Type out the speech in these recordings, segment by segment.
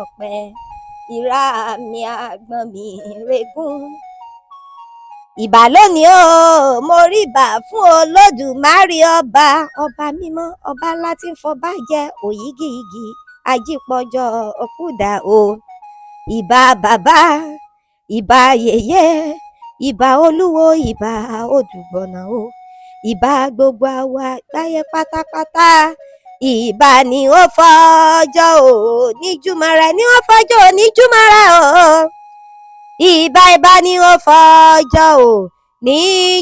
Ọ̀pẹ ìrà mi àgbọn mi regún. Ìbà lónìí o, mo rí ìbà fún Olódùmarè ọba, ọba mímọ́, ọba ńlá tí ń fọba jẹ òyígíyigì ajípọ̀jọ́ òkúdà o. Ìbà bàbá, ìbà yèyé, ìbà olúwo, ìbà odùgbọ̀nà o. Ìbà gbogbo àwa àgbáyé pátápátá. Ìbà ni ó fọjọ́ òní júmọ́ rẹ̀ ni ó fọjọ́ òní júmọ́ rẹ̀ o. Ìbà ìbà ni ó fọjọ́ òní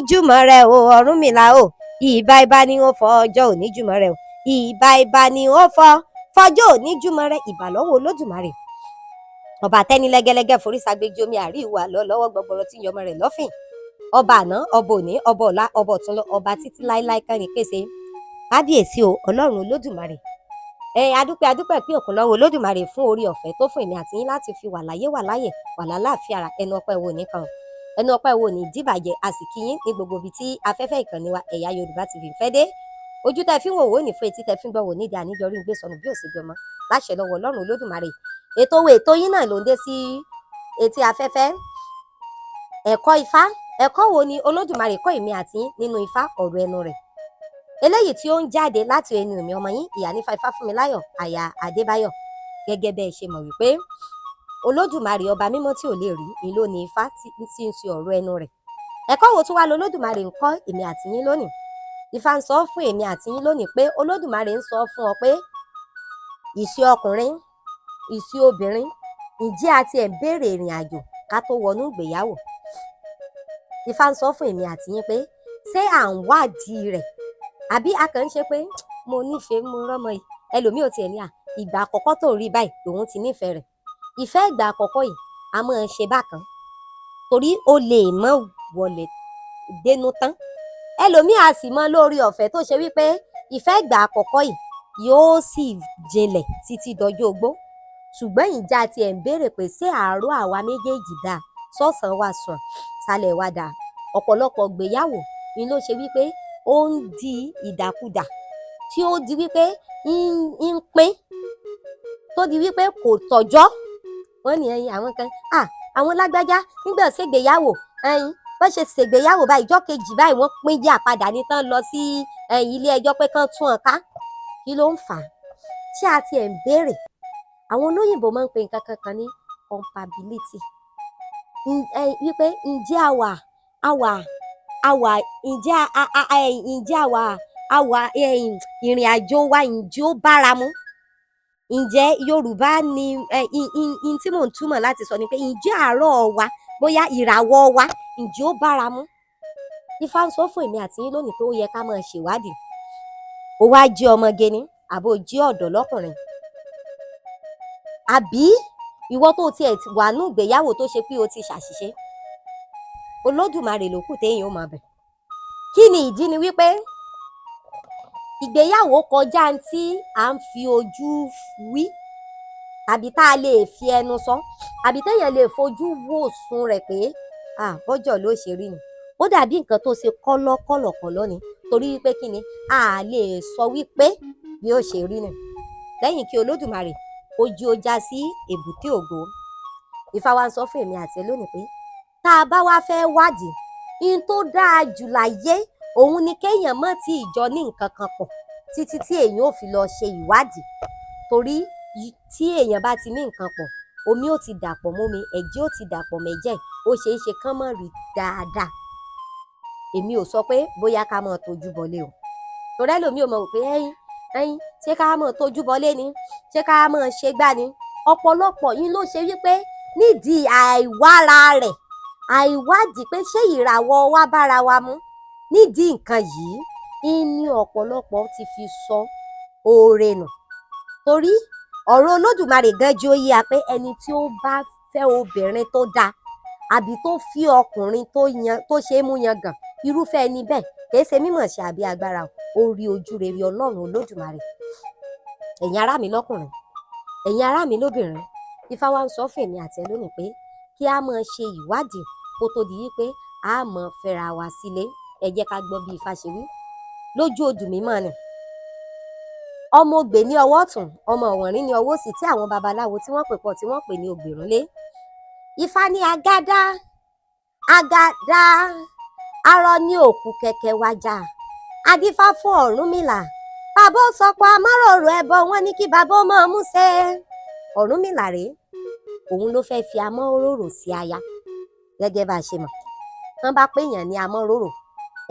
júmọ́ rẹ̀ o, Ọ̀rúnmìlà o. Ìbà ìbà ni ó fọjọ́ òní júmọ́ rẹ̀ o. Ìbà ìbà ni ó fọjọ́ òní júmọ́ rẹ̀. Ìbà lọ́wọ́ Olódùmarè. Ọba tẹ́ni lẹ́gẹ́lẹ́gẹ́ forí sagbéjì omi àrí ìwà lọ lọ́wọ́ gbọgbọrọ tí ń yọmọ rẹ̀ lọ́fìn. Ọba àná, ọba òní, ọba ọ̀la, ọba ọ̀túnlọ, ọba títí láéláé kánrin kése. Kábíyèsí o, Ọlọ́run Olódùmarè. Ẹ adúpẹ́ adúpẹ́ pé òkun lọ́wọ́ Olódùmarè fún orí ọ̀fẹ́ tó fún èmi àti yín láti fi wà láyé wà láyè wà lálàáfíà ara. Ẹnu ọpẹ́ wo nìkan ẹnu ọpẹ́ wo ní dìbàjẹ́. A sì kí yín ní gbogbo ibi tí afẹ́fẹ́ ìkànnì wa Ẹ̀yà Yorùbá TV ń fẹ́ dé. Ojú tẹ́ fi ń wò wò ní fún etí tẹ́ fi ń gbọ́ wò nídìí àníjọrí ń gbé sọnù bí òsì bí ọmọ láṣẹ lọ́wọ́ Ọlọ́run Olódùmarè. Ètò wo ètò yín náà ló ń dé sí etí afẹ́fẹ́, ẹ̀kọ́ Ifá. Ẹ̀kọ́ wo ni Olódùmarè kọ́ èmi àti yín nínú Ifá, ọ̀rọ̀ ẹnu rẹ̀ eléyìí tí ó ń jáde láti ẹnu mi, ọmọ yín, Ìyánífá Ifáfúnmiláyọ̀ aya Adébáyọ̀? Gẹ́gẹ́ bẹ́ẹ̀ ṣe mọ̀ wípé Olódùmarè ọba mímọ́ tí ò lè rí ni ló ní Ifá tí ń ṣe ọ̀rọ̀ ẹnu rẹ̀. Ẹ̀kọ́ wo tún wá lolódùmarè ń kọ́ èmi àti yín lónìí? Ifá ń sọ fún èmi àti yín lónìí pé Olódùmarè ń sọ fún ọ pé ìṣe ọkùnrin, ìṣe obìnrin, ǹjẹ́ a tiẹ̀ ń béèrè ìrìn àjò ká tó wọnú ìgbéyàwó? Ifá ń sọ fún èmi àti yín pé ṣé à ń wádìí rẹ̀, àbí a kàn ń ṣe pé mo nífẹ̀ẹ́, mo rọ́mọ yìí? Ẹlòmíì ò tiẹ̀ ní à ìgbà àkọ́kọ́ tó ń rí báyìí lòun ti nífẹ̀ẹ́ rẹ̀. Ìfẹ́ ìgbà àkọ́kọ́ yìí a máa ń ṣe bákan torí ó lè mọ́ wọlé dénú tán. Ẹlòmíì a sì mọ lórí ọ̀fẹ́ tó ṣe wípé ìfẹ́ ìgbà àkọ́kọ́ yìí yóò sì jinlẹ̀ títí dọjọ́ ogbó. Ṣùgbọ́n ìjà tiẹ̀ ń béèrè pé ṣé àárọ̀ àwa méjèèjì dáa, sọ́sàn wa sùn, sálẹ̀ wa dáa? Ọ̀pọ̀lọpọ̀ gbéyàwó ni ló ṣe wípé ó ń di ìdàkudà, tí ó di wípé ń pín, tó di wípé kò tọ́jọ́. Wọ́n ní ẹyin àwọn kan à àwọn lágbájá nígbà ṣègbéyàwó, ẹyin bọ́n ṣe ṣègbéyàwó báyìí, ìjọ́ kejì báyìí wọ́n pín jà padà ní tán lọ sí ẹ̀yìn ilé ẹjọ́ pé kán tún ọ̀ ká. Kí ló ń fà á? Ṣé a tiẹ̀ ń béèrè? Àwọn olóyìnbó máa ń pe nǹkan kankan ní compatibility, wípé ǹjẹ́ a wà ǹjẹ́ a ǹjẹ́ a wà ìrìn àjò wa, ǹjẹ́ ó bára mu? Ǹjẹ́ Yorùbá ni n tí mò ń túmọ̀ láti sọ ni pé ǹjẹ́ àárọ̀ wa, bóyá ìràwọ̀ wa, ǹjẹ́ ó bára mu? Ifá ń sọ fún èmi àti yín lónìí pé ó yẹ ká máa ṣèwádìí. Ó wá jẹ́ ọmọge ni àbó jẹ́ ọ̀dọ́ lọ́kùnrin, àbí ìwọ tó tiẹ̀ wà nú ìgbéyàwó tó ṣe pé o ti ṣàṣìṣe, Olódùmarè ló kù téèyàn ó máa bẹ̀. Kí ni ìdí? Ni wípé ìgbéyàwó kọjá tí à ń fi ojú wí, àbí tá a lè fi ẹnu sọ, àbí téèyàn lè fojú wò sùn rẹ̀ pé à bọ́jọ́ ló ṣe rí ni. Ó dàbí nǹkan tó ṣe kọ́lọ́kọ́lọ̀kọ́lọ́ ni, torí wípé kí ni a lè sọ wípé bí ó ṣe rí ni lẹ́yìn kí Olódùmarè ojú ó já sí èbúté ògo. Ifá wa ń sọ fún èmi àti ẹ lónìí pé tá a bá wá fẹ́ wádìí, in tó dáa jù láyé òun ni kéèyàn má tí ì jọ ní nǹkan kan pọ̀ títí tí èèyàn ò fi lọ ṣe ìwádìí, torí tí èèyàn bá ti ní nǹkan pọ̀, omi ó ti dàpọ̀ mómi, ẹ̀jẹ̀ ó ti dàpọ̀ mẹ́jẹ̀, ó ṣeé ṣe kán mọ́ rí dáadáa. Èmi ò sọ pé bóyá ká máa tójú bọlé o, torí ẹlòmíì ò mọ̀ pé ẹyin ẹyin ṣé ká máa tójú bọlé ni, ṣé ká máa ṣe gbá ni? Ọ̀pọ̀lọpọ̀ yín ló ṣe wípé nídìí àìwára rẹ̀, àìwádìí pé ṣé ìràwọ̀ wa bára wa mu, nídìí nǹkan yìí ní ọ̀pọ̀lọpọ̀ ti fi sọ oore nù, torí ọ̀rọ̀ Olódùmarè gan jẹ́ ó yé wa pé ẹni tí ó bá fẹ́ obìnrin tó dáa àbí tó fi ọkùnrin tó yan tó ṣe é mú yangàn, irúfẹ́ ẹni bẹ́ẹ̀ kìí ṣe mímọ̀ ṣe àbí agbára, ó rí ojú rere Ọlọ́run Olódùmarè. Ẹ̀yin ará mi lọ́kùnrin, ẹ̀yin ará mi lóbìnrin, Ifá wa ń sọ fún èmi àti ẹ lónìí pé kí a máa ṣe ìwádìí kó tó di wípé a máa fẹ́ra wa sílé. Ẹ jẹ́ ká gbọ́ bí Ifá ṣe wí lójú odù mímọ́ ni. Ọmọ ògbè ní ọwọ́ ọ̀tún, ọmọ ọ̀wọ̀nrín ní ọwọ́ òsì, tí àwọn babaláwo tí wọ́n pè pọ̀ tí wọ́n pè ní Ògbèrúnlé. Ifá ní agádá agádá arọ ní òkú kẹ̀kẹ́ wájà, adífá fún Ọ̀rúnmìlà. Bàbá ó sọ pé amáròrò ẹbọ, wọn ní kí bàbá ó máa mú ṣẹ. Ọ̀rúnmìlà rèé, òun ló fẹ́ fi amọ́ròrò sí aya. Gẹ́gẹ́ bá a ṣe mọ̀, tán bá péyàn ní amọ́ròrò,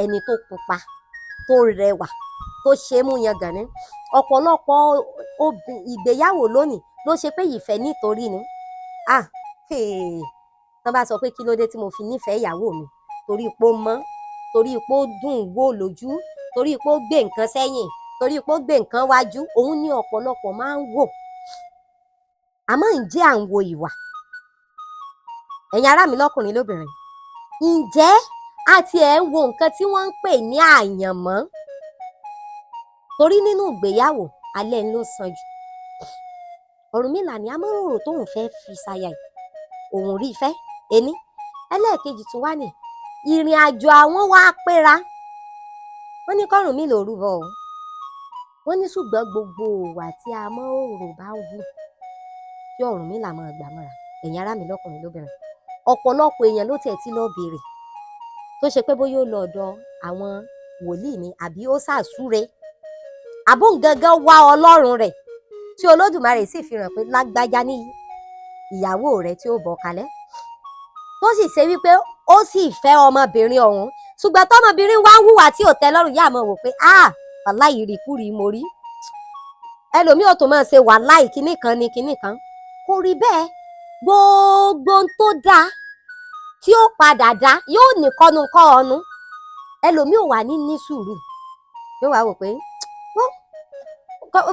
ẹni tó pupa, tó rẹwà, tó ṣe é mú yangàn ni. Ọ̀pọ̀lọpọ̀ ìgbéyàwó lónìí ló ṣe pé ìfẹ́ nítorí ni. Ah, tán bá sọ pé kí ló dé tí mo fi nífẹ̀ẹ́ ìyàwó mi, torí pé ó mọ́, torí pé ó dùn wò lójú, torí pé ó gbé nǹkan sẹ́yìn, torí pé ó gbé nǹkan wájú, òun ní ọ̀pọ̀lọpọ̀ máa ń wò. Àmọ́ ǹjẹ́ à ń wo ìwà? Ẹ̀yin ará mi lọ́kùnrin lóbìnrin, ǹjẹ́ a tiẹ̀ ń wo nǹkan tí wọ́n ń pè ní àyànmọ́? Torí nínú ìgbéyàwó, alẹ́ ń ló san jù. Ọ̀rúnmìlà ní amọ́ròrò tóun fẹ́ fi ṣaya yìí, òun rí ìfẹ́ ení. Ẹlẹ́ẹ̀kejì tún wá ní ìrìn àjò àwọn wá péra. Wọ́n ní k'Ọ̀rúnmìlà ó rúbọ o. Wọ́n ní ṣùgbọ́n gbogbo ìwà tí amọ́ròrò bá wù kí Ọ̀rúnmìlà máa gbà mọ́ra. Ẹ̀yin ará mi lọ́kùnrin lóbìnrin, ọ̀pọ̀lọpọ̀ èèyàn ló tiẹ̀ ti lọ béèrè, tó ṣe pé bóyá ó lọ ọ̀dọ̀ àwọn wòlíì ni, àbí ó ṣàṣúre, àbóun gangan wá Ọlọ́run rẹ̀, tí Olódùmarè sì fi hàn pé lágbájá ní ìyàwó rẹ̀ tí ó bọ̀ kalẹ̀, tó sì ṣe wípé ó sì fẹ́ ọmọbìnrin ọ̀hún. Ṣùgbọ́n tọmọbìnrin wá ń hùwà tí ò tẹ́ lọ́rùn, yá máa wò pé ah, wàláì ìrìkúrì mo rí. Ẹlòmíì ò tó máa ṣe wàláì kinní kan ni kinní kan. Kò rí bẹ́ẹ̀. Gbogbo ohun tó dáa tí ó padà dá yóò ní kọ́nu kọ́ ọnu. Ẹlòmíì ò wà ní ní sùúrù, yóò wá wò pé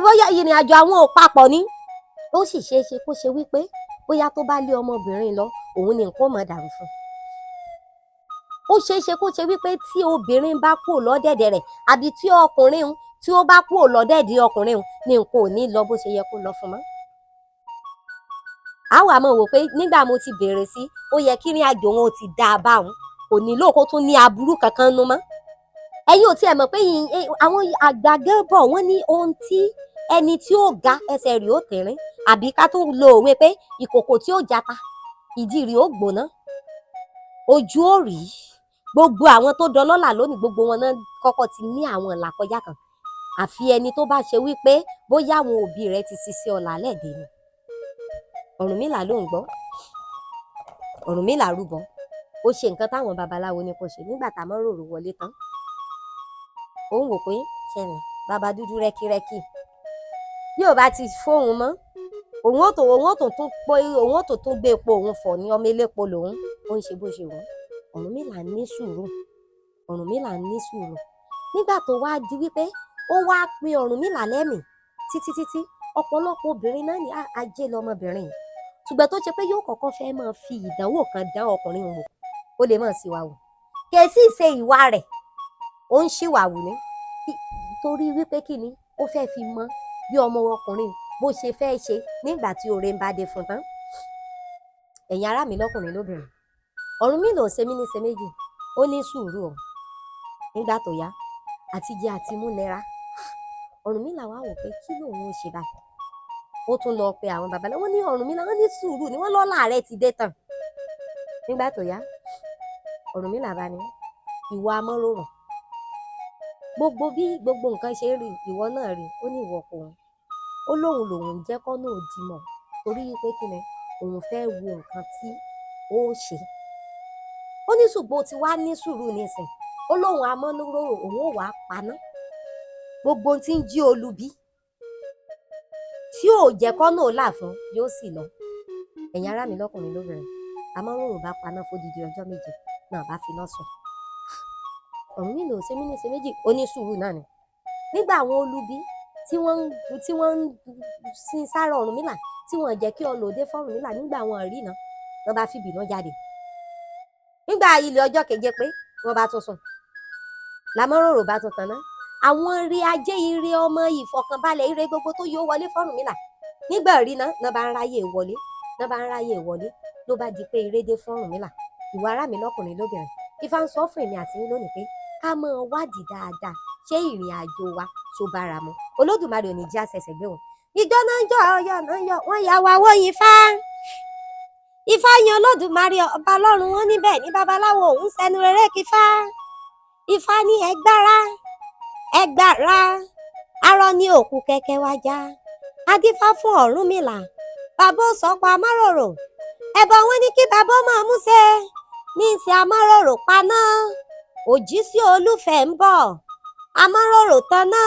bóyá ìrìn àjò àwọn ò papọ̀ ni. Ó sì ṣeé ṣe kó ṣe wípé bóyá tó bá lé ọmọbìnrin lọ, òun ni nǹkan ó máa dàrú fún un. Ó ṣeé ṣe kó ṣe wípé tí obìnrin bá kúrò lọ́dẹ̀dẹ̀ rẹ̀, àbí tí ọkùnrin tí ó bá kúrò lọ́dẹ̀dẹ̀ ọkùnrin, ni nǹkan ò ní lọ bó ṣe yẹ kó lọ fún mọ́. A wà máa wò pé nígbà mo ti bèrè sí, ó yẹ kí ìrìn àjò wọn ò ti dáa báwọn, kò nílò kó tún ní aburú kankan nú mọ́. Ẹ̀yin ò tiẹ̀ mọ̀ pé àwọn àgbà gan bọ̀, wọ́n ní ohun tí ẹni tí ó ga ẹsẹ̀ rẹ̀ ó tẹ̀rín, àbí ká tún lo òwe pé ìkòkò tí ó jata ìdí rẹ̀ ó gbóná, ojú ó rí. Gbogbo àwọn tó dọlọ́là lónìí, gbogbo wọn náà kọ́kọ́ ti ní àwọn ìlàkọjá kan, àfi ẹni tó bá ṣe wípé bóyá àwọn òbí rẹ̀ ti ṣiṣẹ́ ọ̀la lẹ́ẹ̀dẹ̀ ni. Ọ̀rúnmìlà ló ń gbọ́, Ọ̀rúnmìlà rúbọ, ó ṣe nǹkan táwọn babaláwo ní kó ṣe. Nígbà tá a mọ́ rorò wọlé tán, ó ń wò pé ṣẹ́ni bàbá dúdú rẹ́kírẹ́kí bí ò bá ti fóun mọ́, òun ó tó tún pé òun ó tó tún gbé epo òun fọ̀ ní ọmọ elépo lòun, ó ń ṣe bó ṣe wù ú. Ọ̀rúnmìlà ní sùúrù, Ọ̀rúnmìlà ní sùúrù. Nígbà tó wá di wípé ó wá pin Ọ̀rúnmìlà lẹ́mìí títí títí, ọ̀pọ̀lọpọ̀ obìnrin náà ní ajé lọmọbìnrin yìí, ṣùgbọ́n tó ṣe pé yóò kọ́kọ́ fẹ́ máa fi ìdánwò kan dán ọkùnrin wò, ó lè máa ṣìwà wò, kì í sì ṣe ìwà rẹ̀, ó ń ṣìwà wù ní, torí wípé kí ni ó fẹ́ fi mọ bí ọmọ ọkùnrin bó ṣe fẹ́ ṣe nígbà tí oore ń bá dé fún tán. Ẹ̀yin ará mi lọ́kùnrin lóbìnrin, Ọ̀rúnmìlà ò ṣe mí ní ṣe méjì, ó ní sùúrù o. Nígbà tó yá, àti jẹ àti mú nira, Ọ̀rúnmìlà wá wò pé kí lòun ó ṣe báyìí. Ó tún lọ pe àwọn babaláwo, wọ́n ní Ọ̀rúnmìlà, wọ́n ní sùúrù ni, wọ́n lọ́lá rẹ̀ ti dé tán. Nígbà tó yá, Ọ̀rúnmìlà bá ní ìwọ amọ́ròrò, gbogbo bí gbogbo nǹkan ṣe rí ìwọ náà rí, ó ní ìwọ kò òun, ó lóun lòun jẹ́ kọ́nà òdì mọ̀, torí pé kí ni òun fẹ́ wo nǹkan tí ó ṣe. Ó ní ṣùgbọ́n ó ti wá ní sùúrù nísìn, ó lóun amọ́núròrò òun ò wá paná gbogbo ohun tí ń jí olubi tí ò jẹ́ kọ́nà ó là fún, yóò sì lọ. Ẹ̀yin ará mi lọ́kùnrin lóbìnrin, amọ́ròrò bá paná fódìdí ọjọ́ méje náà bá finá sùn. Ọ̀rúnmìlà ò ṣe mí ní ṣe méjì, ó ní sùúrù náà ni. Nígbà àwọn olubi tí wọ́n ń sin sára Ọ̀rúnmìlà, tí wọ́n jẹ́ kí ọlọ́dẹ f'Ọ̀rúnmìlà, nígbà wọn rí iná, wọ́n bá fìbínú jáde. Nígbà ilẹ̀ ọjọ́ keje pé wọ́n bá tún sùn, làmọ́ròrò bá tún taná. Àwọn ire ajé, ire ọmọ, ìfọ̀kànbalẹ̀, ire gbogbo tó yóò wọlé f'Ọ̀rúnmìlà. Nígbà rí iná, náà bá ń ráyè wọlé, náà bá ń ráyè wọlé, ló bá di pé ire dé f'Ọ̀rúnmìlà. Ìwà ará mi lọ́kùnrin lóbìnrin, Ifá ń sọ fún èmi àti yín lónìí pé ká máa wádìí dáadáa, ṣé ìrìn àjò wa Ṣó bára mu? Olódùmarè ò ní jẹ́ àṣẹṣẹ̀ gbé o. Ìjọ náà ń jọ ọyọ náà ń yọ wọ́n ya wa wóyin fá. Ifá yan Olódùmarè ọba lọ́run wọn níbẹ̀ ní babaláwo òun sẹnu rere kí fá. Ifá ní ẹgbára ẹgbára arọ ní òkú kẹ̀kẹ́ wájà. Adífá fún Ọ̀rúnmìlà bàbá ó sọ̀pọ̀ amáròrò ẹbọ wọn ní kí bàbá máa mú ṣe ní ti amáròrò paná. Òjíṣẹ́ olúfẹ́ ń bọ̀, amáròrò taná,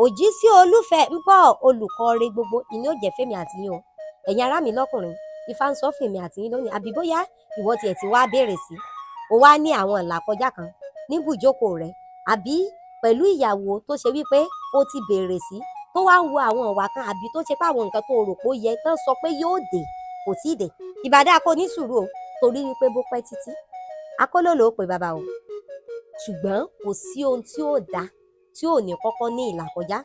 òjíṣẹ́ olúfẹ́ ń bọ̀. Olùkọ́re gbogbo ìní ò jẹ́ fẹ́mi àti yín o. Ẹ̀yin ará mi lọ́kùnrin, Ifá ń sọ fèmí àti yín lónìí. Àbí bóyá ìwọ tiẹ̀ ti wá béèrè sí o, wá ní àwọn ìlàkọjá kan níbùjókòó rẹ, àbí pẹ̀lú ìyàwó tó ṣe wípé o ti béèrè sí, tó wá ń wo àwọn ìwà kan, àbí tó ṣe pé àwọn nǹkan tó rò pé ó yẹ tán sọ pé yóò dé kò tíì dé. Ìbàdàn kò ní sùúrù o, torí wípé bó pẹ́ títí akóló ló pè bàbá o. Ṣùgbọ́n kò sí ohun tí ó da tí ò ní kọ́kọ́ ní ìlàkọjá.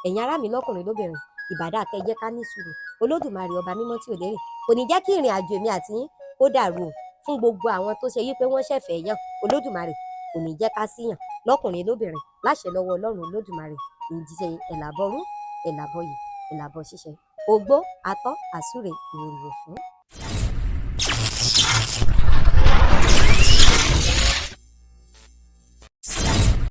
Ẹ̀yin ará mi lọ́kùnrin lóbìnrin, ìbàdàn kẹ́ jẹ́ ká ní sùúrù. Olódùmarè ọba mímọ́ tí ò lérè kò ní jẹ́ kí ìrìn àjò èmi àti yín kó dàrú o. Fún gbogbo àwọn tó ṣe wípé wọ́n ṣẹ̀fẹ̀ yàn, Olódùmarè kò ní jẹ́ ká síyàn lọ́kùnrin lóbìnrin láṣẹ lọ́wọ́ Ọlọ́run Olódùmarè. Ìjíṣẹ́ ẹ̀làbọ̀rú ẹ̀làbọ̀yè ẹ̀làbọ̀ ṣíṣe ogbó atọ́ àsúre ìwòrìwò fún.